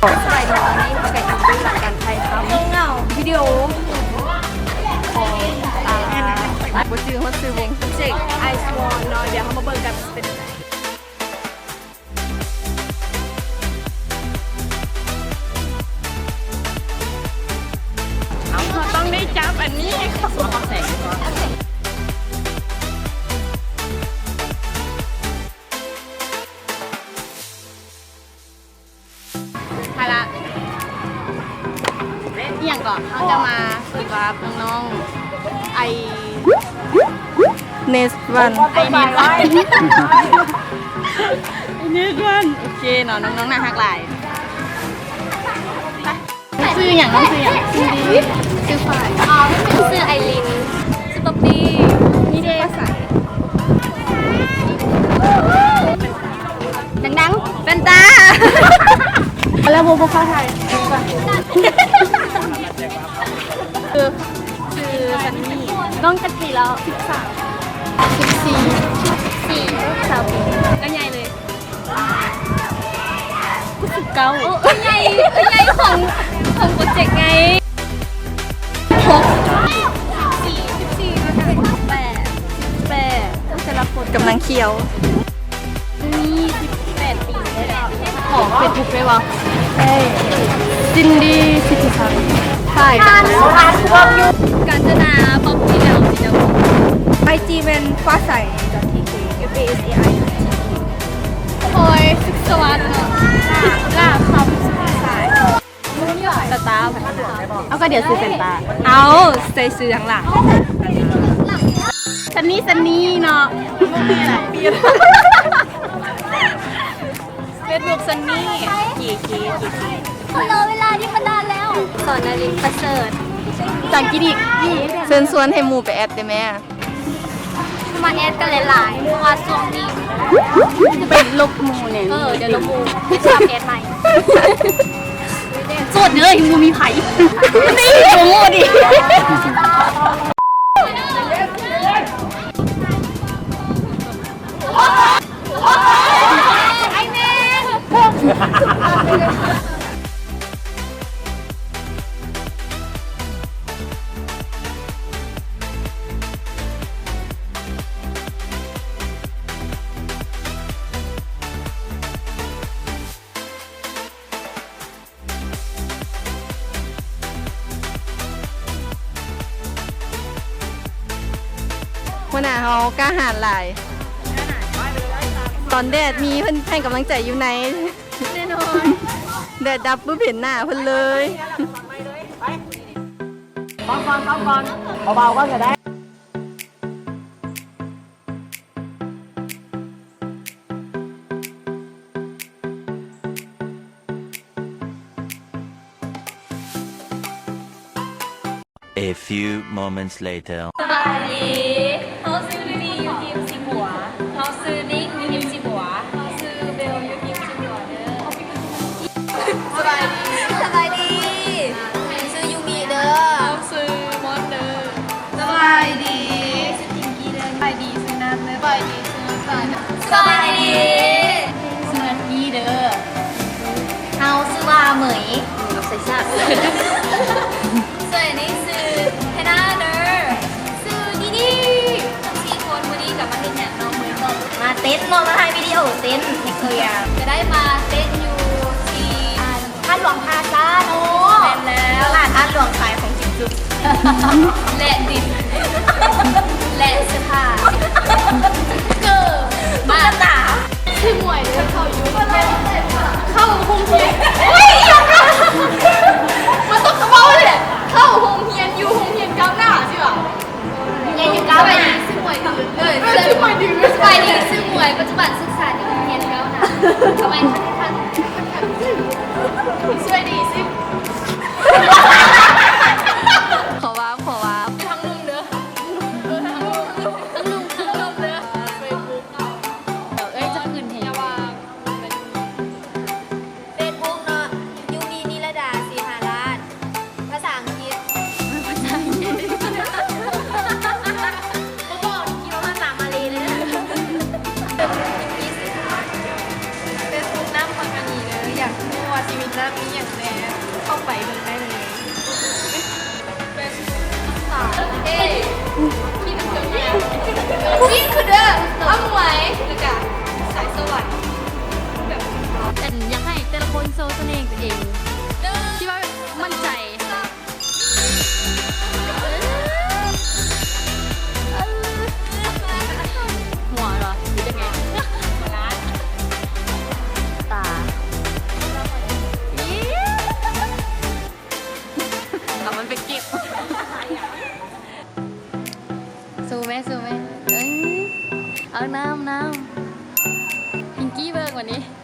ສະບາຍດີ ຕອນນີ້ເຮົາກະຢູ່ຫຼັງການຖ່າຍທຳເຫງົາໆ ວິດີໂອຂອງ ອ່າ ບໍ່ຈື່ຮອດຊື່ວົງ ເຈັກ Ice Wall ເນາະ. ດຽວເຮົາມາເບິ່ງກັນວ່າຊິເປັນຈັ່ງໃດ. ເຮົາຕ້ອງໄດ້ຈັບອັນນີ້. ພາລະ ອີ່ຫຍັງເກາະ ເຮົາຈະມາເປີດວາບນ້ອງໆ ໄອ Next one ໄອ Next one ໄອ Next one ໂອເຄເນາະ ນ້ອງໆ ໜ້າຮັກຫຼາຍ. ຊື່ຫຍັງ? ນ້ອງຊື່ຫຍັງ? ຊື່ດີ ຊື່ຝ້າຍ ຊື່ໄອລິນ ຊື່ປັອບປີ້ ນີ້ເດ້ ຟ້າໃສ ດັງໆ ແຟນຕາ. ແລ້ວບໍ່ ບໍ່ເຂົ້າໄທ ຄື ຊື່ຊັນນີ້. ນ້ອງຈັກປີແລ້ວ? ສິບສາມ ສິບສີ່ ສິບສີ່ ຊາວປີ ກໍໃຫຍ່ເລີຍ. ກູສິບເກົ້າ ໂອ້ ເອື້ອຍໃຫຍ່ ເອື້ອຍໃຫຍ່ຂອງ ຂອງໂປຣເຈັກໄງ. ຫົກ ສິບສີ່ ສິບສີ່ ແປດ ແປດ ໂອ້ ແຕ່ລະຄົນກຳລັງຂຽວ. ມີສິບແປດປີໄດ້ແລ້ວ. ຂໍເຟສບຸກໄດ້ບໍ່? ໄດ້ ຊິນດີ ສິດທິສັກ ຖ່າຍກັນ ການຈະນາ ປັອບປີ້ ແລ້ວຊິຈະ ໄອຈີແມ່ນຟ້າໃສ ດອດທີເຄ ເອັຟເອສເອໄອ ດອດທີເຄ ພອຍ ສຸກສະຫວັດ ຫຼ້າ ຫຼ້າຄຳ ສຸກສາຍ ຕາຕາ ເອົາ ກໍດຽວຊື່ແຟນຕາ ເອົາ ໃສ່ຊື່ທາງຫຼັງ ຊັນນີ້ ຊັນນີ້ເນາະ ເຟສບຸກ ຊັນນີ້ ເກເກ ເກເກ ເວລາ ເວລານີ້ມັນນານແລ້ວ. ສອນນະລິນ ປະເສີດ ພາສາອັງກິດອີກ. ເຊີນຊວນໃຫ້ໝູ່ໄປແອັດເດີ້ແມ່. ມາແອັດກັນຫຼາຍໆ ເພາະວ່າຊ່ວງນີ້ ໄປຫຼົບໝູ່ແນ່. ເອີ ດຽວຫຼົບໝູ່ ໄປສະໝັກແອັດໃໝ່. ໂສດເດີ ຍັງບໍ່ມີໃຜ. ນີ້ ໂປຣໂມດອີກ. ຫົວໜ້າເຮົາກ້າຫານຫຼາຍ. ຕອນແດດມີເພິ່ນໃຫ້ກຳລັງໃຈຢູ່ໃນ. ແນ່ນອນ ແດດດັບປຶບເຫັນໜ້າເພິ່ນເລີຍ. ໄປ ເບົາກ່ອນ ເບົາກ່ອນ ເບົາໆກ່ອນກໍໄດ້. A few moments later. ສະບາຍດີ ເຮົາຊື່ລີລີ ຢູ່ທີມສີບົວ. ເຮົາຊື່ນິກ ຢູ່ທີມສີບົວ. ເຮົາຊື່ເບວ ຢູ່ທີມສີບົວເດີ. ສະບາຍດີ ສະບາຍດີ ຊື່ຢູມິເດີ. ເຮົາຊື່ມອນເດີ. ສະບາຍດີ ຊື່ພິງກີເດີ. ສະບາຍດີ ຊື່ນາເດີ. ສະບາຍດີ ຊື່ນ້ຳຕານ. ສະບາຍດີ ຊື່ນັກກີເດີ. ເຮົາຊື່ວ່າເໝີຍ ໃສ່ຊາກ. ສ່ວນອັນນີ້ຊື່ແພນນາເດີ ຊື່ດີດີ. ທັງສີ່ຄົນມື້ນີ້ກໍມາເຮັດຫຍັງເນາະ? ເໝີຍບອກ ມາເຕັ້ນເນາະ ມາຖ່າຍວິດີໂອເຕັ້ນ ເຮັດຕົວຢ່າງ ກໍໄດ້ມາເຕັ້ນຢູ່ທີ່ ອັນ ທາດຫຼວງພາຊາເນາະ. ແມ່ນແລ້ວ ຕະຫຼາດທາດຫຼວງຂາຍຂອງກິນຈຸກ ແລະ ດິນ ແລະ ເສື້ອຜ້າ ເກີບ ມາຕາ. ຊື່ໝວຍເດີ ເຂົ້າຢູ່ ເຂົ້າໂຮງຮຽນ ໂອ້ຍ ອີ່ຫຍັງນະ ມັນຕ້ອງເວົ້າແຫຼະ ເຂົ້າໂຮງຮຽນ ຢູ່ໂຮງຮຽນກ້າວໜ້າ ຊື່ຫວາ? ຮຽນຢູ່ກ້າວໜ້າ. ຊື່ໝວຍເດີ ເອີ ຊື່ໝວຍເດີ. ສະບາຍດີ ຊື່ໝວຍ ປັດຈຸບັນສຶກສາຢູ່ໂຮງຮຽນກ້າວໜ້າ. ເອົາໃໝ່ ຄັກ ຄັກ ຄັກ ຊ່ວຍດີຊິ ຂໍວາບ ຂໍວາບ ທາງໜຸ່ມເດີ ເອີ ທາງໜຸ່ມ ທາງໜຸ່ມເດີ. ເອີຍ ຈະຂຶ້ນໃຫ້ ເຟສບຸກເນາະ ຢູມິ ນິລະດາ ສີຫາລາດ ພາສາອັງກິດ ພາສາອັງກິດ ບໍ່ບອກ ຄິດວ່າພາສາມາເລເລີຍ. ເຟສບຸກນຳ ອັນນີ້